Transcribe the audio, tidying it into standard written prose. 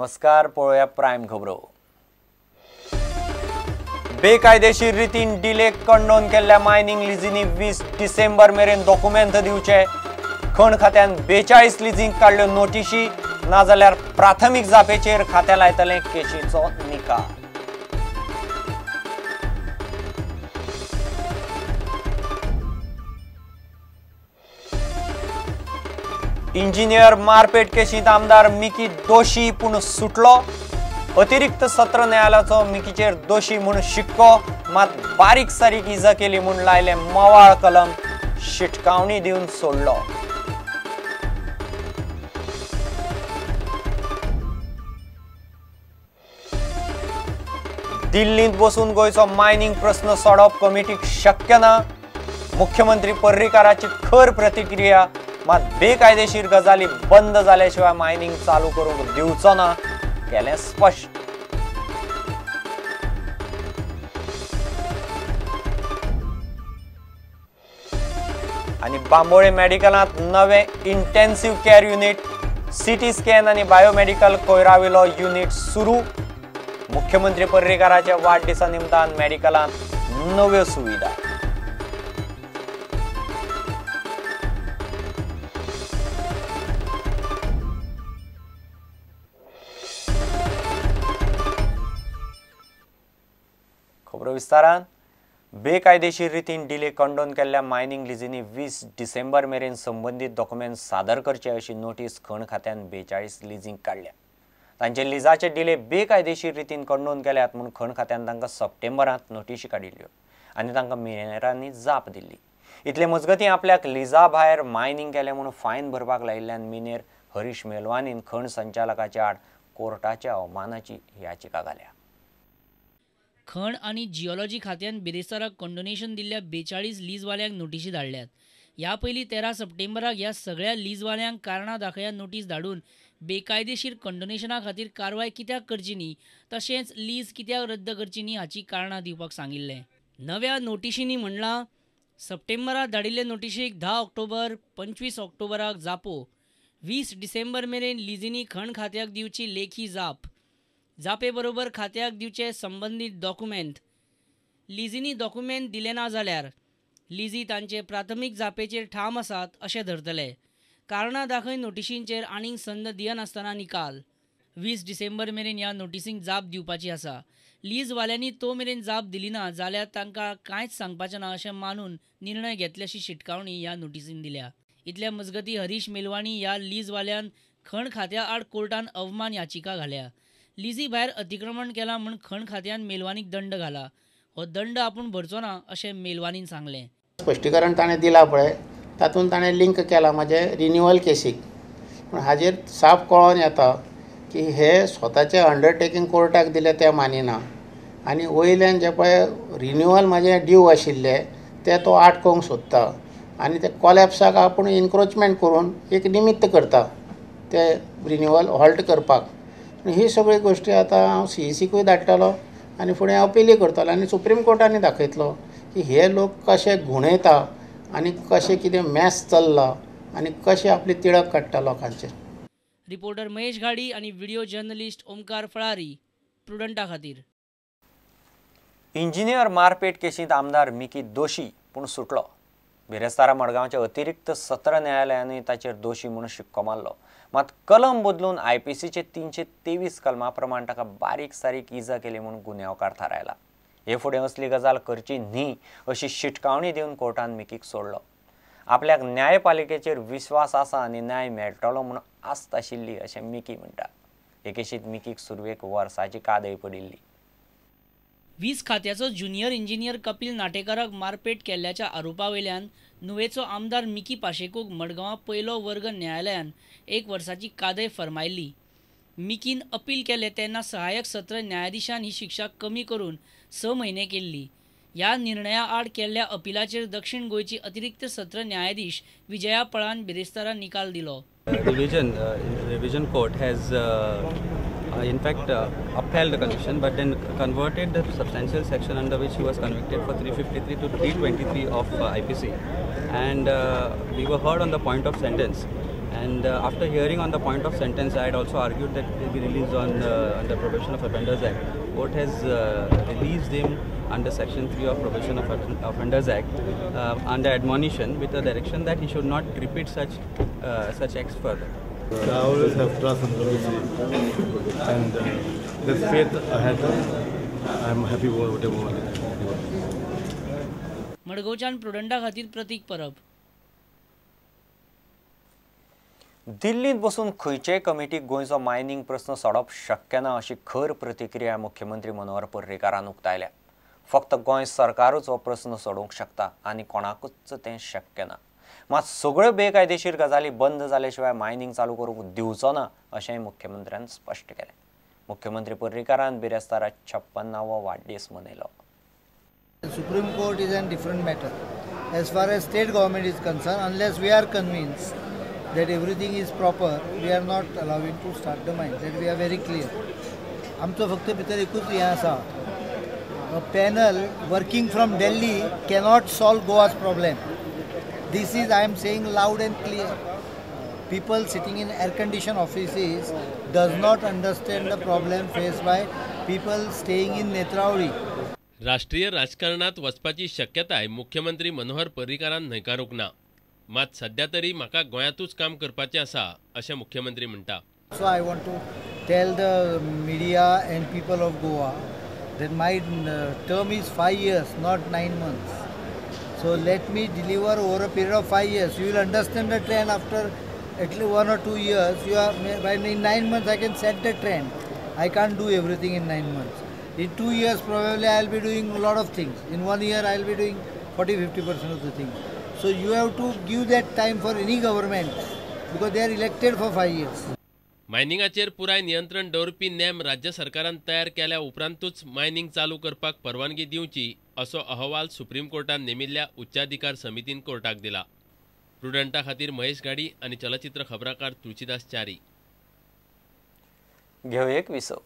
नमस्कार, पळोवया प्रायम खबरो। बेकायदेशीर रितीन डिले कंडोन केल्ल्या मायनिंग लिजींनी 20 डिसेंबर मेरेन डॉक्युमेंट दिवचे। खण खात्यान 42 लिजींक काडल्यो नोटिशी, नाजाल्यार प्राथमीक जापेचेर खात्या लायतले केशीचो निकाल। इंजिनियर मारपेट केशींत आमदार मिकी दोशी पूण सुटलो। अतिरिक्त सत्र न्यायालयाचो मिकीचेर दोशी म्हूण शिक्को, मात बारीक सारीक इजा केली म्हूण लायले मवाळ कलम, शिटकावणी दिवन सोडलो। दिल्लींत बसून गोंयचो मायनिंग प्रस्न सोडप कमिटीक शक्य ना, मुख्यमंत्री पर्रीकाराची खर प्रतिक्रिया, मात बेकायदेशीर गजाली बंद जाल्या शिवाय मायनिंग चालू करूंक दिवचो ना, केलें स्पश्ट। आनी बांबोळे मेडिकलांत नवें intensive care unit, CT scan आनी बायोमेडिकल कोयराविलो युनिट सुरू। मुख्यमंत्री पर्रीकाराच्या वाडदिसा निमतान मेडिकलांत नव्यो सुविधा। खबरो विस्तारान। बेकायदेशीर रितीन डिले कंडोन केल्ल्या मायनिंग लिजींनी 20 डिसेंबर मेरेन संबंदीत डॉक्युमेंट सादर करचे अशी नोटीस खण खात्यान 42 लिजींक काडल्या। तांचे लिजाचे डिले बेकायदेशीर रितीन कंडोन केल्यात म्हूण खण खात्यान तांकां सप्टेंबरांत नोटिशी काडिल्ल्यो आनी तांकां मिनेरांनी जाप दिल्ली। इतले मजगतीं आपल्याक लिजा भायर मायनिंग केलें म्हूण फायन भरपाक लायिल्ल्यान मिनेर हरीश मेलवानीन खण संचालकाच्या आड कोर्टाच्या अवमानाची याचिका घाल्या। खण आनी जिओलॉजी खात्यान बिरेस्ताराक कंडोनेशन दिल्ल्या 42 लीजवाल्यांक नोटिशी धाडल्यात। ह्या पयलीं 13 सप्टेंबराक ह्या सगळ्या लीजवाल्यांक कारणां दाखया नोटीस धाडून बेकायदेशीर कंडोनेशना खातीर कारवाय कित्याक करची न्ही, तशेंच लीज कित्याक रद्द करची न्ही हाची कारणां दिवपाक सांगिल्लें। नव्या नोटिशींनी म्हणलां, सप्टेंबराक धाडिल्ले नोटिशीक 10 ऑक्टोबर 25 ऑक्टोबराक जापो, 20 डिसेंबर मेरेन लिजींनी खण खात्याक दिवची लेखी जाप, जापे बरोबर खात्याक दिवचे संबंदीत डॉक्युमेंट, लिजींनी डॉक्युमेंट दिले ना जाल्यार लिजी तांचे प्राथमीक जापेचेर ठाम आसात अशें धरतले। कारणां दाखय नोटिशींचेर आनीक संद दिनासतना निकाल। 20 डिसेंबर मेरेन ह्या नोटिसींक जाप दिवपाची आसा। लीजवाल्यांनी तो मेरेन जाप दिली ना जाल्यार तांकां कांयच सांगपाचें ना अशें मानून निर्णय घेतले अशी शिटकावणी ह्या नोटिसीन दिल्या। इतल्या मजगतीं हरीश मेलवाणी ह्या लीजवाल्यान खण खात्या आड कोर्टान अवमान याचिका घाल्या। लिजी भायर अतिक्रमण केलां म्हूण खण खात्यान मेलवानीक दंड घाला, हो दंड आपूण भरचो ना अशें मेलवानीन सांगलें। स्पश्टीकरण ताणें दिलां पळय, तातूंत ताणें लिंक केला म्हाजे रिन्युअल केसीक, पूण हाजेर साफ कळोन येता की हे स्वताचें अंडरटेकींग कोर्टाक दिलें तें मानिना आनी वयल्यान जे पळय रिन्युअल म्हाजें ड्यू आशिल्लें तें तो आटकोवंक सोदता आनी ते कॉलेप्साक आपूण इनक्रोचमेंट करून एक निमित्त करता ते रिन्युअल हॉल्ट करपाक। ही सगळी गोश्टी आतां हांव सीईसीकूय धाडटलो आनी फुडें अपिलूय करतलो आनी सुप्रीम कोर्टांनी दाखयतलो की हे लोक कशे गुणयता आनी कशें कितें मॅस चल्ला आनी कशें आपली तिडक काडटा लोकांचेर। रिपोर्टर महेश घाडी आनी व्हिडिओ जर्नलिस्ट ओमकार फळारी, प्रुडंटा खातीर। इंजिनियर मारपेट केशींत आमदार मिकी दोशी पूण सुटलो। बिरेस्तारा मडगांवच्या अतिरिक्त सत्र न्यायालयानूय ताचेर दोशी म्हूण शिक्को मारलो, मात कलम बदलून आयपीसीचे 323 कलमा प्रमाण ताका बारीक सारीक इजा केली म्हूण गुन्यांवकार थारायला। हे फुडें असली गजाल करची न्ही अशी शिटकावणी दिवन कोर्टान मिकीक सोडलो। आपल्याक न्यायपालिकेचेर विस्वास आसा आनी न्याय मेळटलो म्हूण आस्त आशिल्ली अशें मिकी म्हणटा। हे केशींत मिकीक सुरवेक वर्साची कादय पडिल्ली। वीज खात्याचो ज्युनियर इंजिनियर कपिल नाटेकाराक मारपेट केल्ल्याच्या आरोपा वयल्यान नुवेचो आमदार मिकी पाशेकोक मडगांवां पयलो वर्ग न्यायालयान 1 वर्साची कादय फर्मायल्ली। मिकीन अपील केलें तेन्ना सहाय्यक सत्र न्यायाधीशान ही शिक्षा कमी करून 6 म्हयने केल्ली। ह्या निर्णया आड केल्ल्या अपिलाचेर दक्षिण गोंयची अतिरिक्त सत्र न्यायाधीश विजया पळान बिरेस्तारा निकाल दिलो। Revision court has in fact upheld the conviction, but then converted the substantial section under which he was convicted for 353 to 323 of IPC, and we were heard on the point of sentence. And after hearing on the point of sentence, I had also argued that he be released on under Probation of Offenders Act. Court has released him under Section 3 of Probation of Offenders Act under admonition with a direction that he should not repeat such acts further. I always have trust in the and the faith I had, I am happy with whatever. मडगांवच्यान प्रुडंटा खातीर प्रतीक परब. दिल्लींत बसून खंयचेय कमिटीक गोंयचो mining प्रस्न सोडप शक्य ना अशी खर प्रतिक्रिया मुख्यमंत्री मनोहर पर्रीकारान उक्तायल्या. फक्त गोंय सरकारूच हो प्रस्न सोडोवंक शकता आनी कोणाकूच तें शक्य ना. मात सगळ्यो बेकायदेशीर गजाली बंद जाले शिवाय मायनिंग चालू करूंक दिवचो ना अशेंय मुख्यमंत्र्यान स्पश्ट केलें. मुख्यमंत्री पर्रीकारान बिरेस्तारा 56वो वाडदीस मनयलो. Supreme Court is a different matter. As far as state government is concerned, unless we are convinced that everything is proper, we are not allowing to start the mine. That we are very clear. आमचो फक्त भितर एकूच हें आसा, a panel working from Delhi cannot solve Goa's problem. This is, I am saying loud and clear. People sitting in air-conditioned offices does not understand the problem faced by people staying in Netravali. राष्ट्रीय राजकारणात वचपाची शक्यताय मुख्यमंत्री मनोहर पर्रीकारान न्हयकारूंक ना. मात सध्या तरी म्हाका गोंयांतूच काम करपाचें आसा अशें मुख्यमंत्री म्हणटा. So I want to tell the media and people of Goa that my term is 5 years, not 9 months. So let me deliver over a period of 5 years. You will understand the trend after at least 1 or 2 years. You are, by in 9 months I can set the trend. I can't do everything in 9 months. In 2 years probably I will be doing a lot of things. In 1 year I will be doing 40-50% of the things. So you have to give that time for any government because they are elected for 5 years. मायनिंगाचेर पुराय नियंत्रण दवरपी नेम राज्य सरकारान तयार केल्या उपरांतूच mining चालू करपाक परवानगी दिवची असो अहवाल सुप्रीम कोर्टान नेमिल्ल्या उच्चाधिकार समितीन कोर्टाक दिला. प्रुडंटा खातीर महेश गाडी आनी चलचित्र खबराकार तुळशीदास च्यारी. घेवया एक विसव.